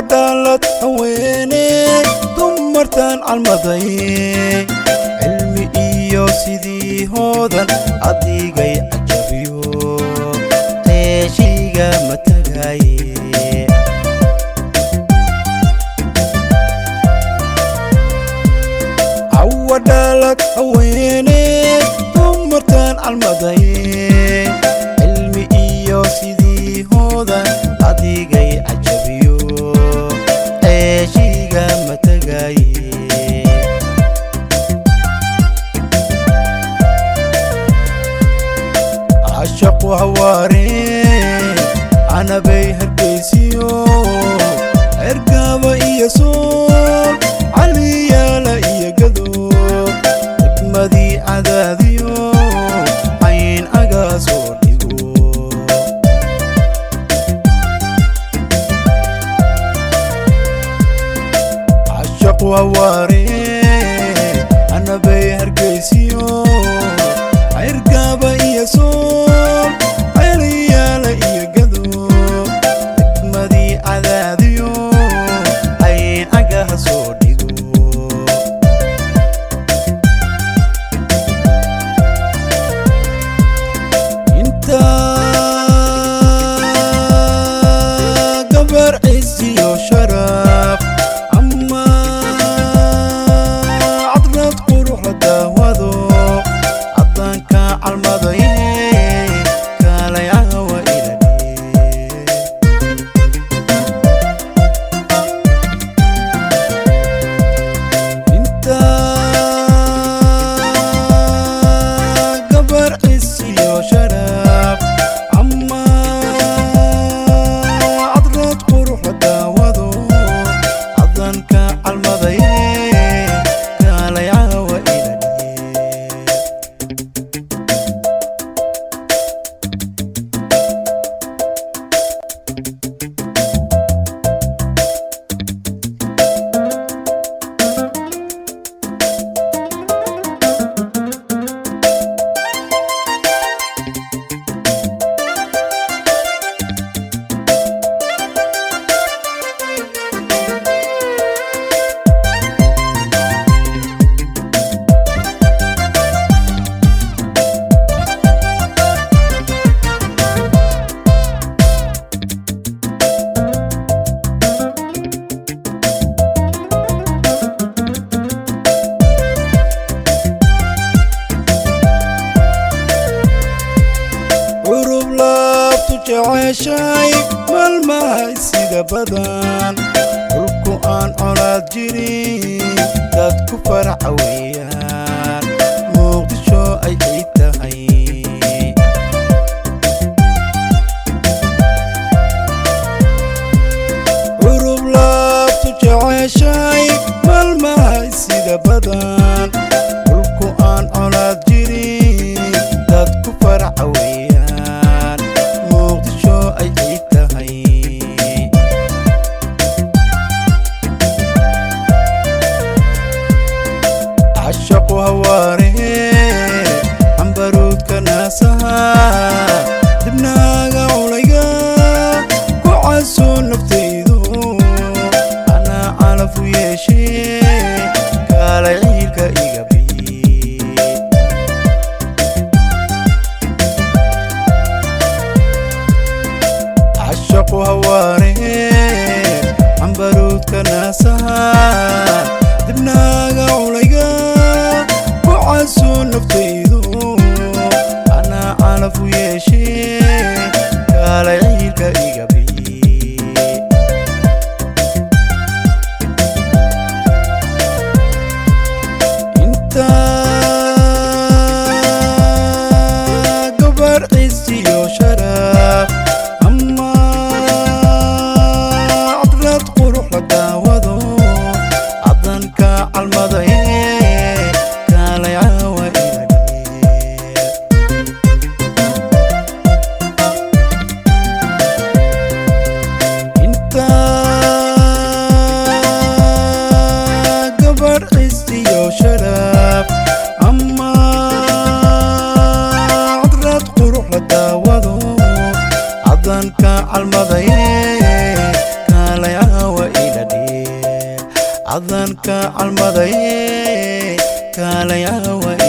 Dhalad haweene dumartan calmaday, cilmi iyo sidii hoodan adigay cajabiyo, ceeshiga matagaye. Cawa dhalad haweene dumartan calmaday, cilmi iyo sidii hoodan adigay cajabiyo, ceeshiga matagaye. Cashaqu hawaare canabay hargeysiyo, cergaaba iyo sool, caliyaala iyo gado, xikmadii cadaadiyo cayn agaa soo dhigo. Cashaqu hawaare canabay hargeysiyo, cergaaba iyo sool, caliyaala iyo gado, xikmadii cadaadiyo cayn agaha soo dhigo. Inta gabar cisiyo sharaf ama cadrad qurux la daawado, caddaanka calmaday kaalay cawa ila dhee. Inta gabar cisiyo sharaf ama cadrad qurux la daawado, caddaanka calmaday kaalay cawa ila dhee. Curub laabtu jeceshay maalmahay sida badan, dhulku aan colaad jirin dad ku faraca weeyaan, Muqdisho ay ciid tahay. Curub laabtu jeceshay maalmahay sida badan, dhulku aan colaad jirin dad ku faraca weeyaan, Muqdisho ay ciid tahay. Cashaqu hawaare cambaruudka naasaha, dibnaaga culayga ku casoo naftaydu, anaa calafu yeeshee kaalay ciilka iga bi. Cashaqu hawaare cambaruudka naasaha, dibnaaga culayga ku casoo naftaydu, anaa calafu yeeshee kaalay ciilka iga bi. Inta gabar cisiyo sharaf ama cadrad qurux la daawado, caddanka calmaday kaalay cawa ila dhee. Inta gabar cisiyo sharaf ama cadrad qurux la daawado, caddanka calmaday kaalay caawa. Adanka calmadaye, kaalay awa.